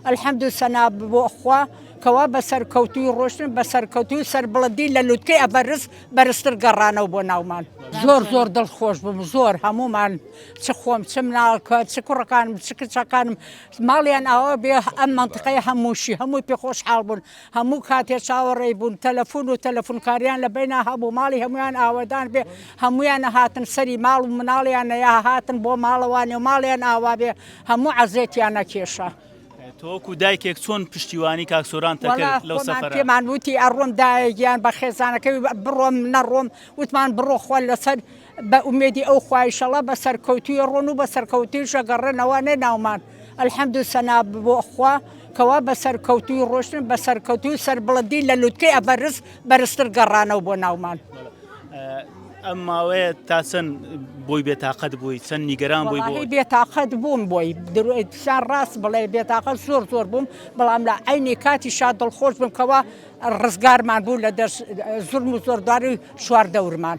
الحمد سەنا بۆ خوا کەوا بە سەرکەوتووی ڕۆشتن بە سەرکەوتووی و سەربڵندی لە لوتکەی ئەڤەرست بەرزتر گەڕانەوە بۆ ناومان. زۆر زۆر دڵخۆش بووم زۆر هەموومان چ خۆم چ مناڵ چ کوڕەکانم چ کچەکانم ماڵیان ئاوا بێ ئەم مەنتقەیە هەمووشی هەمووی پێ خۆشحاڵ بوون هەموو کاتێ چاوەڕێی بوون تەلەفون و تەلەفونکاریان لە بەینا هەبوو ماڵی هەموویان ئاوەدان بێ هەموویان هاتن سەری ماڵ و مناڵیان نەیا هاتن بۆ ماڵەوانی و ماڵیان ئاوا بێ هەموو عەزێتیان نەکێشا. تۆ وەکو دایکێک چۆن پشتیوانی کاک سۆران تەکرد لەو سەفەرە؟ پێمان وتی ئەڕۆم دایە گیان بە خێزانەکەی بڕۆم نەڕۆم وتمان بڕۆ خوا لەسەر بە ئومێدی ئەو خوایشەڵا بە سەرکەوتووی ڕۆن و بە سەرکەوتوویش ئەگەڕێنەوە نێ ناومان الحمد سەنا بۆ خوا کەوا بە سەرکەوتووی ڕۆشتن بە سەرکەوتووی سەربڵندی لە لوتکەی ئەڤەرست بەرزتر گەڕانەوە بۆ ناومان. ئەم ماوەیە تا چەند بۆی بێتاقەت بووی چەند نیگەران بووی بۆی؟ وەڵاهی بێتاقەت بووم بۆی سان ڕاست بڵێ بێتاقەت زۆر زۆر بووم بەڵام لە عەینی کاتیشا دڵخۆش بووم کەوا ڕزگارمان بوو لە دەست زوڵم و زۆرداری چواردەورمان.